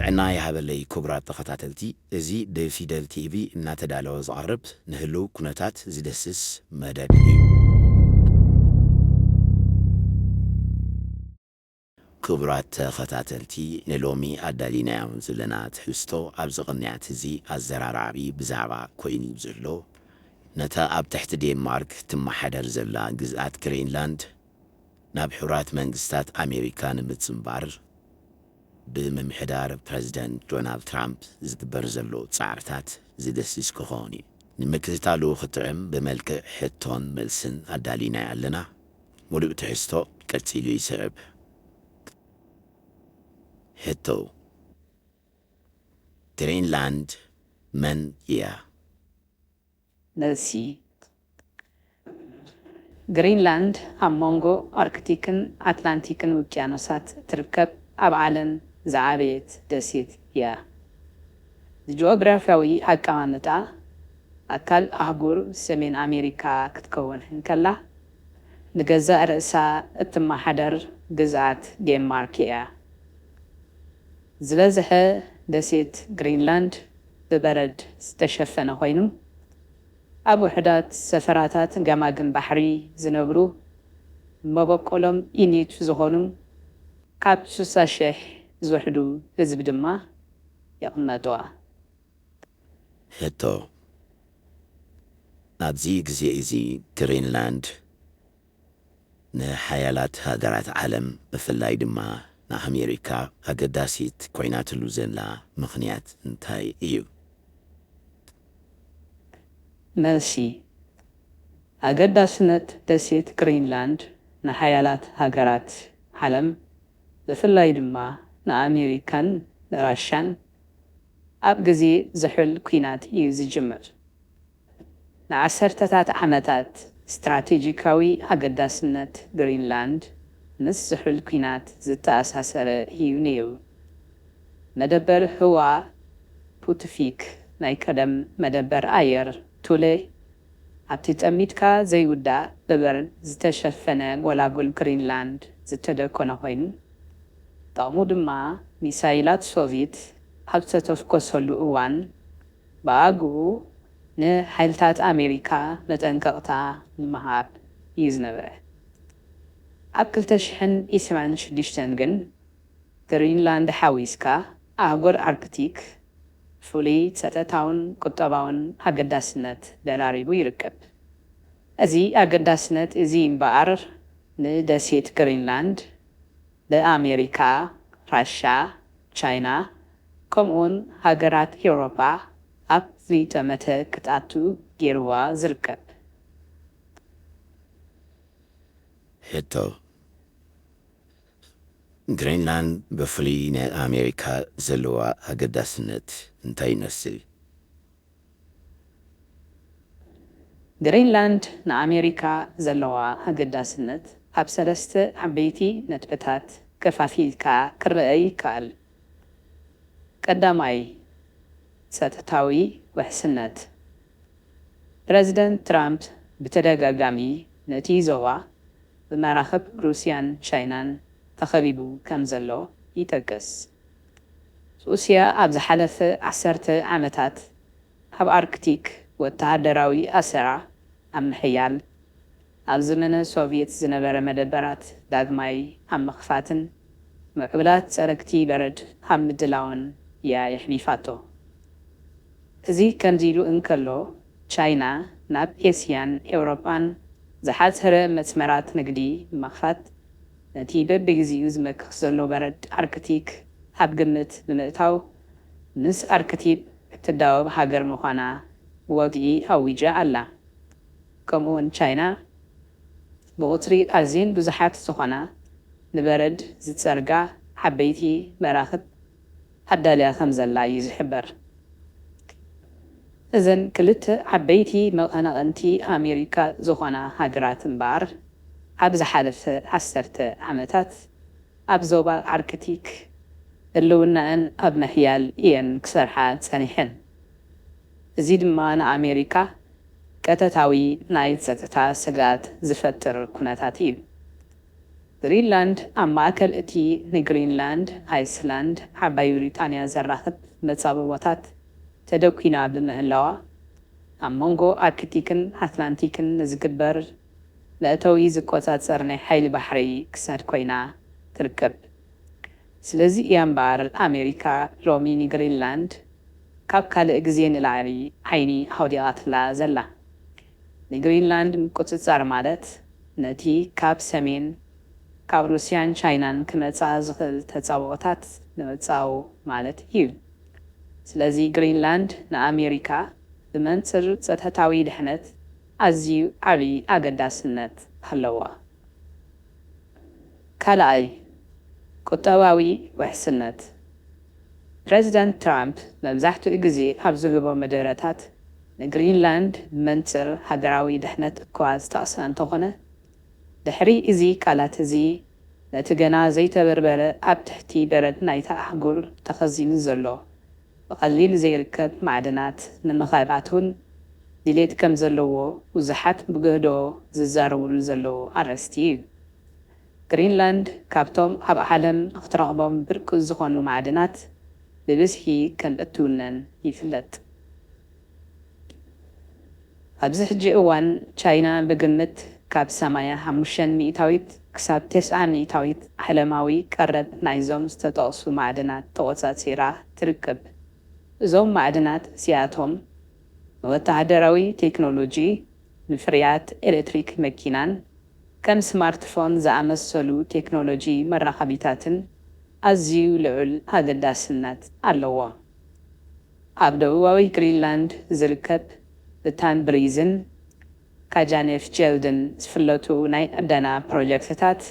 ጥዕና ይሃበለይ ክቡራት ተኸታተልቲ፣ እዚ ብፊደል ቲቪ እናተዳለወ ዝቐርብ ንህልው ኩነታት ዝደስስ መደብ እዩ። ክቡራት ተኸታተልቲ፣ ንሎሚ ኣዳሊናዮም ዘለና ትሕዝቶ ኣብዚ ቅንያት እዚ ኣዘራራቢ ብዛዕባ ኮይኑ ዘሎ፣ ነታ ኣብ ትሕቲ ዴንማርክ ትመሓደር ዘላ ግዝኣት ግሪንላንድ ናብ ሕቡራት መንግስታት ኣሜሪካ ንምጽንባር ብምምሕዳር ፕረዚደንት ዶናልድ ትራምፕ ዝግበር ዘሎ ጻዕርታት ዝድህስስ ክኸውን እዩ። ንምክትታሉ ክጥዕም ብመልክዕ ሕቶን መልስን ኣዳሊናዮ ኣለና። ሙሉእ ትሕዝቶ ቀጺሉ ይስዕብ። ሕቶ፣ ግሪንላንድ መን እያ? መልሲ፣ ግሪንላንድ ኣብ መንጎ ኣርክቲክን ኣትላንቲክን ውቅያኖሳት እትርከብ ኣብ ዓለም ዝዓበየት ደሴት እያ። ብጂኦግራፍያዊ ኣቀማምጣ ኣካል ኣህጉር ሰሜን ኣሜሪካ ክትከውን እንከላ፣ ንገዛእ ርእሳ እትመሓደር ግዝኣት ዴንማርክ እያ። ዝበዝሐ ደሴት ግሪንላንድ ብበረድ ዝተሸፈነ ኮይኑ፣ ኣብ ውሑዳት ሰፈራታት ገማግም ባሕሪ ዝነብሩ፣ መበቆሎም ኢኒት ዝኾኑ ካብ ስሳ ሽሕ ዝውሕዱ ህዝቢ ድማ ይቕመጡዋ። ሕቶ፣ ኣብዚ ግዜ እዚ ግሪንላንድ ንሓያላት ሃገራት ዓለም፣ ብፍላይ ድማ ንኣሜሪካ ኣገዳሲት ኮይናትሉ ዘላ ምኽንያት እንታይ እዩ? መልሲ፣ ኣገዳስነት ደሴት ግሪንላንድ ንሓያላት ሃገራት ዓለም፣ ብፍላይ ድማ ንኣሜሪካን ንራሻን፣ ኣብ ግዜ ዝሑል ኲናት እዩ ዝጅምር። ንዓሰርተታት ዓመታት ስትራቴጂካዊ ኣገዳስነት ግሪንላንድ ምስ ዝሑል ኲናት ዝተኣሳሰረ እዩ ነይሩ። መደበር ህዋ ፓሲፊክ፣ ናይ ቀደም መደበር ኣየር ቱለ፣ ኣብቲ ጠሚትካ ዘይውዳእ ብበረድ ዝተሸፈነ ጎላጉል ግሪንላንድ ዝተደኮነ ኮይኑ፣ ጥቕሙ ድማ ሚሳይላት ሶቪት ኣብ ዝተተኮሰሉ እዋን ብኣግኡ ንሓይልታት ኣሜሪካ መጠንቀቕታ ንምሃብ እዩ ዝነበረ። ኣብ ክልተ ሽሕን ዕስራን ሽዱሽተን ግን፣ ግሪንላንድ ሓዊስካ ኣህጉር ኣርክቲክ ፍሉይ ጸጥታውን ቁጠባውን ኣገዳስነት ደራሪቡ ይርከብ። እዚ ኣገዳስነት እዚ እምበኣር፣ ንደሴት ግሪንላንድ ብኣሜሪካ፣ ራሻ፣ ቻይና፣ ከምኡውን ሃገራት ኤውሮጳ ኣብ ዘይጠመተ ክትኣቱ ገይርዋ ዝርከብ። ሕቶ፣ ግሪንላንድ ብፍሉይ ንኣሜሪካ ዘለዋ ኣገዳስነት እንታይ ይመስል? ግሪንላንድ ንኣሜሪካ ዘለዋ ኣገዳስነት ኣብ ሰለስተ ዓበይቲ ነጥብታት ከፋፊልካ ክረአ ይከኣል። ቀዳማይ፣ ጸጥታዊ ውሕስነት። ፕረዚደንት ትራምፕ ብተደጋጋሚ ነቲ ዞባ ብመራኽብ ሩስያን ቻይናን ተኸቢቡ ከም ዘሎ ይጠቅስ። ሩስያ ኣብ ዝሓለፈ ዓሰርተ ዓመታት ኣብ ኣርክቲክ ወተሃደራዊ ኣሰራ ኣብ ምሕያል፣ ኣብ ዘመነ ሶቭየት ዝነበረ መደበራት ዳግማይ ኣብ ምኽፋትን ምዕቡላት ጸረግቲ በረድ ኣብ ምድላውን እያ የሕሊፋቶ። እዚ ከምዚ ኢሉ እንከሎ፣ ቻይና ናብ ኤስያን ኤውሮጳን ዝሓጸረ መስመራት ንግዲ ንምኽፋት፣ ነቲ በብግዜኡ ዝመክኽ ዘሎ በረድ ኣርክቲክ ኣብ ግምት ብምእታው፣ ምስ ኣርክቲክ እትዳወብ ሃገር ምዃና ወግዒ ኣዊጃ ኣላ። ከምኡውን ቻይና ብቑጽሪ ኣዝየን ብዙሓት ዝኾና ንበረድ ዝጸርጋ ዓበይቲ መራኽብ ኣዳልያ ከም ዘላ እዩ ዝሕበር። እዘን ክልተ ዓበይቲ መቐናቕንቲ ኣሜሪካ ዝኾና ሃገራት እምበኣር፣ ኣብ ዝሓለፈ ዓሰርተ ዓመታት ኣብ ዞባ ኣርክቲክ ህልውናኣን ኣብ ምሕያል እየን ክሰርሓ ጸኒሐን። እዚ ድማ ንኣሜሪካ ቀጥታዊ ናይ ጸጥታ ስግኣት ዝፈጥር ኩነታት እዩ። ግሪንላንድ ኣብ ማእከል እቲ ንግሪንላንድ፣ ኣይስላንድ፣ ዓባይ ብሪጣንያ ዘራኽብ መጻብቦታት ተደኲና ብምህላዋ፣ ኣብ መንጎ ኣርክቲክን ኣትላንቲክን ንዝግበር መእተዊ ዝቆጻጸር ናይ ሓይሊ ባሕሪ ክሳድ ኮይና ትርከብ። ስለዚ እያ እምበኣር ኣሜሪካ ሎሚ ንግሪንላንድ ካብ ካልእ ግዜ ንላዕሊ ዓይኒ ኣውዲቓትላ ዘላ። ንግሪንላንድ ምቁጽጻር ማለት ነቲ ካብ ሰሜን ካብ ሩስያን ቻይናን ክመጻ ዝኽእል ተጻብኦታት ምዕጻው ማለት እዩ። ስለዚ ግሪንላንድ ንኣሜሪካ ብመንጽር ጸጥታዊ ድሕነት ኣዝዩ ዓቢ ኣገዳስነት ኣለዋ። ካልኣይ፣ ቁጠባዊ ውሕስነት። ፕረዚደንት ትራምፕ መብዛሕትኡ ግዜ ኣብ ዝህቦ መደረታት ንግሪንላንድ ብመንጽር ሃገራዊ ድሕነት እኳ ዝጠቕሳ እንተኾነ፣ ድሕሪ እዚ ቃላት እዚ ነቲ ገና ዘይተበርበረ ኣብ ትሕቲ በረድ ናይታ ኣህጉር ተኸዚኑ ዘሎ ብቐሊል ዘይርከብ ማዕድናት ንምኽኣል እውን ድሌት ከም ዘለዎ ብዙሓት ብግህዶ ዝዛረብሉ ዘለዉ ኣርእስቲ እዩ። ግሪንላንድ ካብቶም ኣብ ዓለም ክትረኽቦም ብርቂ ዝኾኑ ማዕድናት ብብዝሒ ከም እትውነን ይፍለጥ። ኣብዚ ሕጂ እዋን ቻይና ብግምት ካብ ሰማንያ ሓሙሽተ ሚእታዊት ክሳብ ተስዓ ሚእታዊት ዓለማዊ ቀረብ ናይዞም ዝተጠቕሱ ማዕድናት ተቖጻጺራ ትርከብ። እዞም ማዕድናት እዚኣቶም ንወተሃደራዊ ቴክኖሎጂ፣ ንፍርያት ኤሌክትሪክ መኪናን ከም ስማርትፎን ዝኣመሰሉ ቴክኖሎጂ መራኸቢታትን ኣዝዩ ልዑል ኣገዳስነት ኣለዎ። ኣብ ደቡባዊ ግሪንላንድ ዝርከብ ብታንብሪዝን ካጃኔፍ ጀልድን ዝፍለጡ ናይ ዕደና ፕሮጀክትታት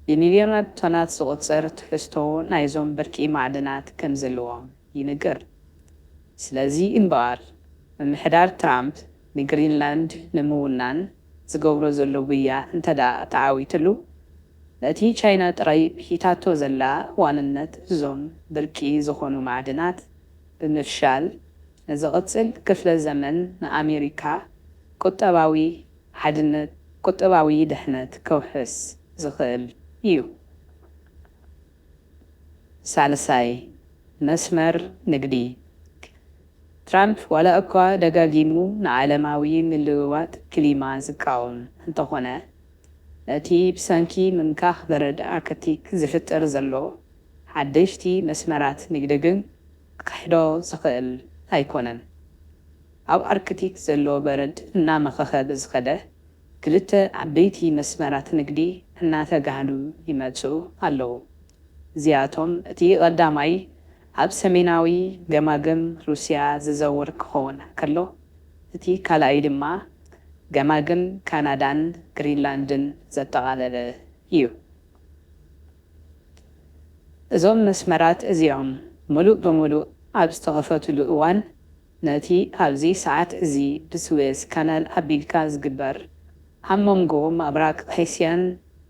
ብሚልዮናት ቶናት ዝቑጸር ትሕዝቶ ናይዞም ብርቂ ማዕድናት ከም ዘለዎም ይንገር። ስለዚ እምበኣር፣ ምምሕዳር ትራምፕ ንግሪንላንድ ንምውናን ዝገብሮ ዘሎ ጉያ እንተ ደኣ ተዓዊትሉ፣ ነቲ ቻይና ጥራይ ሒዛቶ ዘላ ዋንነት እዞም ብርቂ ዝኾኑ ማዕድናት ብምፍሻል፣ ንዝቕጽል ክፍለ ዘመን ንኣሜሪካ ቁጠባዊ ሓድነት፣ ቁጠባዊ ድሕነት ከውሕስ ዝኽእል እዩ። ሳልሳይ፣ መስመር ንግዲ። ትራምፕ ዋላ እኳ ደጋጊሙ ንዓለማዊ ምልውዋጥ ክሊማ ዝቃወም እንተኾነ፣ ነቲ ብሰንኪ ምምካኽ በረድ ኣርክቲክ ዝፍጠር ዘሎ ሓደሽቲ መስመራት ንግዲ ግን ክኽሕዶ ዝኽእል ኣይኮነን። ኣብ ኣርክቲክ ዘሎ በረድ እናመኸኸ ብዝኸደ፣ ክልተ ዓበይቲ መስመራት ንግዲ እናተጋህዱ ይመጹ ኣለዉ። እዚኣቶም እቲ ቀዳማይ ኣብ ሰሜናዊ ገማግም ሩስያ ዝዘውር ክኸውን ከሎ፣ እቲ ካልኣይ ድማ ገማግም ካናዳን ግሪንላንድን ዘጠቓለለ እዩ። እዞም መስመራት እዚኦም ምሉእ ብምሉእ ኣብ ዝተኸፈቱሉ እዋን፣ ነቲ ኣብዚ ሰዓት እዚ ብስዌዝ ካናል ኣቢልካ ዝግበር ኣብ መንጎ ምብራቕ ኤስያን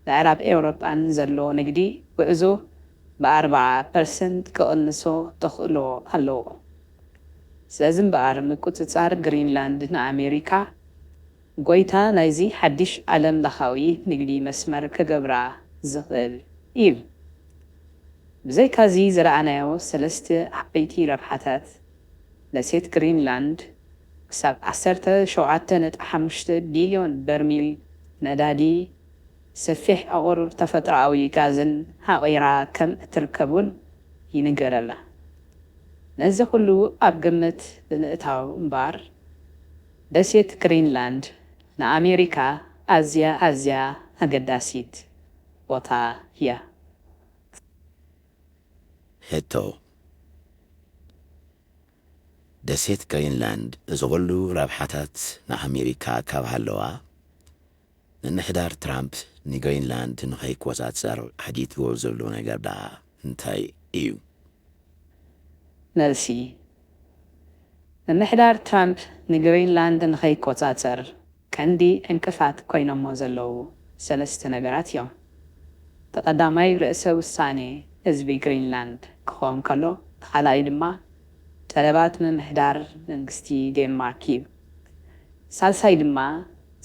ምዕራብ ኤውሮጳን ዘሎ ንግዲ ጉዕዞ ብኣርብዓ ፐርሰንት ክቕንሶ ተኽእሎ ኣለዎ። ስለዚ እምበኣር፣ ምቁጽጻር ግሪንላንድ ንኣሜሪካ ጎይታ ናይዚ ሓድሽ ዓለም ለኻዊ ንግዲ መስመር ክገብራ ዝኽእል እዩ። ብዘይካዚ ዝረኣናዮ ሰለስተ ዓበይቲ ረብሓታት፣ ደሴት ግሪንላንድ ክሳብ ዓሰርተ ሸውዓተ ነጥቢ ሓሙሽተ ቢልዮን በርሚል ነዳዲ፣ ሰፊሕ ዕቑር ተፈጥሮኣዊ ጋዝን ዓቒራ ከም እትርከብን ይንገረላ። ነዚ ኩሉ ኣብ ግምት ብምእታው እምበኣር፣ ደሴት ግሪንላንድ ንኣሜሪካ ኣዝያ ኣዝያ ኣገዳሲት ቦታ እያ። ሕቶ፣ ደሴት ግሪንላንድ እዚ ኹሉ ረብሓታት ንኣሜሪካ ካብ ሃለዋ፣ ምምሕዳር ትራምፕ ንግሪንላንድ ንኸይቆጻጸር ኣሕዲግዎ ዘሎ ነገር ደኣ እንታይ እዩ? መልሲ፣ ምምሕዳር ትራምፕ ንግሪንላንድ ንኸይቆጻጸር ቀንዲ ዕንቅፋት ኮይኖሞ ዘለዉ ሰለስተ ነገራት እዮም። እቲ ቀዳማይ ርእሰ ውሳኔ ህዝቢ ግሪንላንድ ክኸውን ከሎ፣ እቲ ካልኣይ ድማ ጠለባት ምምሕዳር መንግስቲ ዴንማርክ እዩ። ሳልሳይ ድማ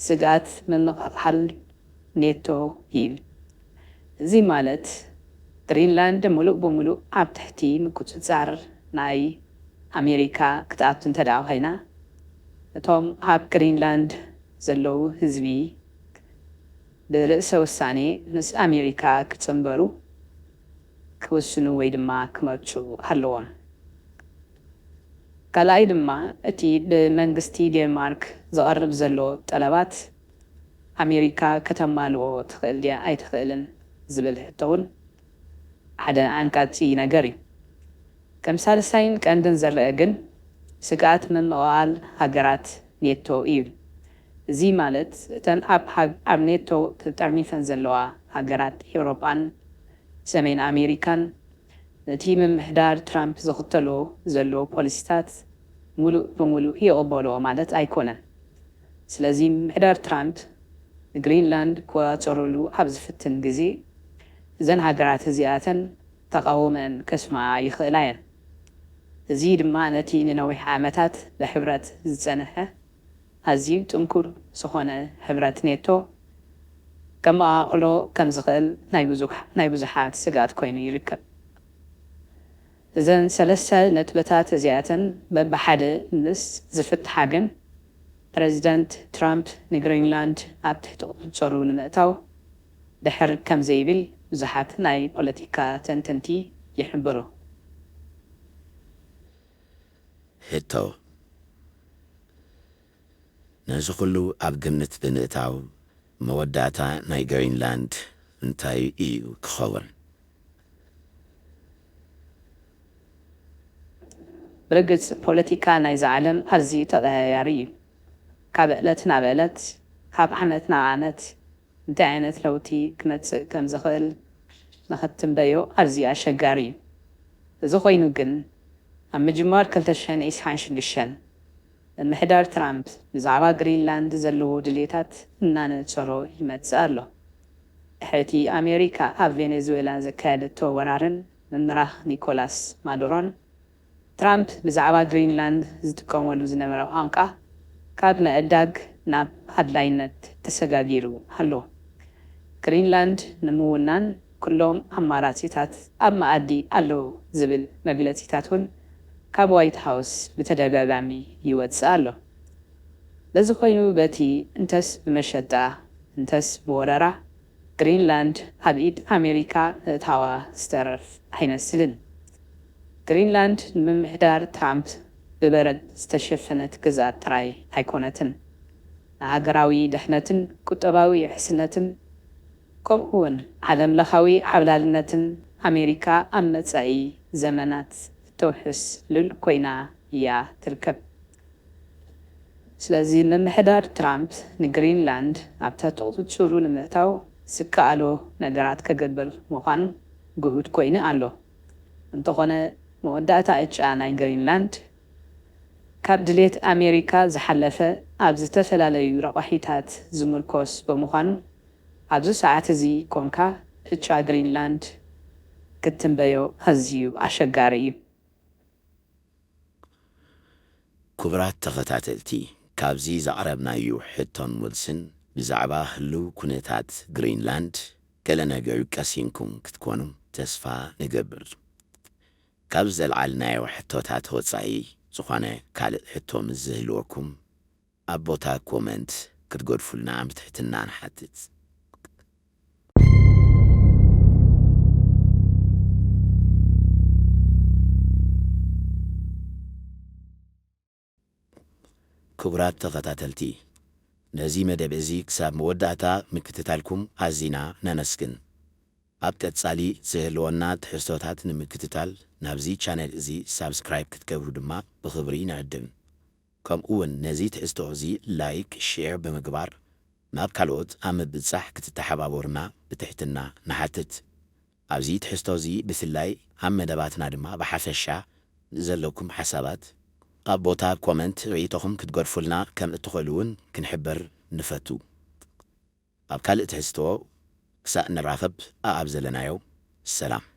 ስግኣት ምምቕቓል ኔቶ እዩ። እዚ ማለት ግሪንላንድ ምሉእ ብምሉእ ኣብ ትሕቲ ምቁጽጻር ናይ ኣሜሪካ ክትኣቱ እንተ ደኣ ኮይና፣ እቶም ኣብ ግሪንላንድ ዘለዉ ህዝቢ ብርእሰ ውሳኔ ምስ ኣሜሪካ ክጽንበሩ፣ ክውስኑ ወይ ድማ ክመርጹ ኣለዎም። ካልኣይ ድማ እቲ ብመንግስቲ ዴንማርክ ዝቐርብ ዘሎ ጠለባት ኣሜሪካ ከተማልኦ ትኽእል ድያ ኣይትኽእልን ዝብል ሕቶ እውን ሓደ ዓንቃጺ ነገር እዩ። ከም ሳልሳይን ቀንድን ዝረአ ግን ስግኣት ምምቕቓል ሃገራት ኔቶ እዩ። እዚ ማለት እተን ኣብ ሃግ-፣ ኣብ ኔቶ ተጠርኒፈን ዘለዋ ሃገራት ኤውሮጳን ሰሜን ኣሜሪካን ነቲ ምምሕዳር ትራምፕ ዝኽተሎ ዘሎ ፖሊሲታት ሙሉእ ብሙሉእ ይቕበልኦ ማለት ኣይኮነን። ስለዚ ምምሕዳር ትራምፕ ንግሪንላንድ ክቆጻጸረሉ ኣብ ዝፍትን ግዜ እዘን ሃገራት እዚኣተን ተቓውመን ከስምዓ ይኽእላ እየን። እዚ ድማ ነቲ ንነዊሕ ዓመታት ብሕብረት ዝጸንሐ ኣዝዩ ጥንኩር ዝኾነ ሕብረት ኔቶ ከመቓቕሎ ከም ዝኽእል ናይ ብዙሕ-፣ ናይ ብዙሓት ስግኣት ኮይኑ ይርከብ። እዘን ሰለስተ ነጥብታት እዚኣተን በብሓደ ምስ ዝፍትሓ ግን፣ ፕረዚደንት ትራምፕ ንግሪንላንድ ኣብ ትሕቲ ቁጽጽሩ ንምእታው ድሕር ከም ዘይብል ብዙሓት ናይ ፖለቲካ ተንተንቲ ይሕብሩ። ሕቶ፣ ነዚ ኩሉ ኣብ ግምት ብምእታው መወዳእታ ናይ ግሪንላንድ እንታይ እዩ ክኸውን? ብርግጽ ፖለቲካ ናይዛ ዓለም ኣዝዩ ተቐያያሪ እዩ። ካብ ዕለት ናብ ዕለት፣ ካብ ዓመት ናብ ዓመት እንታይ ዓይነት ለውጢ ክመጽእ ከም ዝኽእል ንኽትትንበዮ ኣዝዩ ኣሸጋሪ እዩ። እዚ ኮይኑ ግን፣ ኣብ ምጅማር ክልተ ሽሕን ዕስራን ሽዱሽተን ምምሕዳር ትራምፕ ብዛዕባ ግሪንላንድ ዘለዎ ድሌታት እናነጸሮ ይመጽእ ኣሎ። ድሕሪ እቲ ኣሜሪካ ኣብ ቬኔዙዌላ ዘካየደቶ ወራርን ምምራኽ ኒኮላስ ማዱሮን፣ ትራምፕ ብዛዕባ ግሪንላንድ ዝጥቀመሉ ዝነበረ ቋንቋ ካብ ምዕዳግ ናብ ኣድላይነት ተሰጋጊሩ ኣሎ። ግሪንላንድ ንምውናን ኩሎም ኣማራጺታት ኣብ መኣዲ ኣለዉ ዝብል መግለጺታት እውን ካብ ዋይት ሃውስ ብተደጋጋሚ ይወጽእ ኣሎ። በዚ ኮይኑ በቲ እንተስ ብመሸጣ እንተስ ብወረራ ግሪንላንድ ኣብ ኢድ ኣሜሪካ ምእታዋ ዝተርፍ ኣይመስልን። ግሪንላንድ ንምምሕዳር ትራምፕ ብበረድ ዝተሸፈነት ግዝኣት ጥራይ ኣይኮነትን። ንሃገራዊ ድሕነትን ቁጠባዊ ውሕስነትን ከምኡውን ዓለምለኻዊ ዓብላልነትን ኣሜሪካ ኣብ መጻኢ ዘመናት እተውሕስ ልል ኮይና እያ ትርከብ። ስለዚ ምምሕዳር ትራምፕ ንግሪንላንድ ኣብ ትሕቲ ቁጽጽሩ ንምእታው ዝከኣሎ ነገራት ክገብር ምዃኑ ግሁድ ኮይኑ ኣሎ። እንተኾነ መወዳእታ ዕጫ ናይ ግሪንላንድ ካብ ድሌት ኣሜሪካ ዝሓለፈ ኣብ ዝተፈላለዩ ረቋሒታት ዝምርኮስ ብምዃኑ ኣብዚ ሰዓት እዚ ኮንካ ዕጫ ግሪንላንድ ክትትንበዮ ኣዝዩ ኣሸጋሪ እዩ። ክቡራት ተኸታተልቲ፣ ካብዚ ዘቕረብናዩ ሕቶን መልስን ብዛዕባ ህልው ኩነታት ግሪንላንድ ገለ ነገር ቀሲንኩም ክትኮኑ ተስፋ ንገብር። ካብ ዘልዓልናዮ ሕቶታት ወጻኢ ዝኾነ ካልእ ሕቶ ምስ ዝህልወኩም ኣብ ቦታ ኮመንት ክትገድፉልና ብትሕትና ንሓትት። ክቡራት ተኸታተልቲ፣ ነዚ መደብ እዚ ክሳብ መወዳእታ ምክትታልኩም ኣዚና ነመስግን። ኣብ ቀጻሊ ዝህልወና ትሕዝቶታት ንምክትታል ናብዚ ቻነል እዚ ሳብስክራይብ ክትገብሩ ድማ ብኽብሪ ንዕድም። ከምኡ እውን ነዚ ትሕዝቶ እዚ ላይክ፣ ሼር ብምግባር ናብ ካልኦት ኣብ ምብጻሕ ክትተሓባበሩና ብትሕትና ንሓትት። ኣብዚ ትሕዝቶ እዚ ብፍላይ ኣብ መደባትና ድማ ብሓፈሻ ንዘለኩም ሓሳባት ኣብ ቦታ ኮመንት ርእይቶኹም ክትገድፉልና ከም እትኽእሉ እውን ክንሕብር ንፈቱ። ኣብ ካልእ ትሕዝቶ ክሳእ ንራኸብ ኣኣብ ዘለናዮ ሰላም።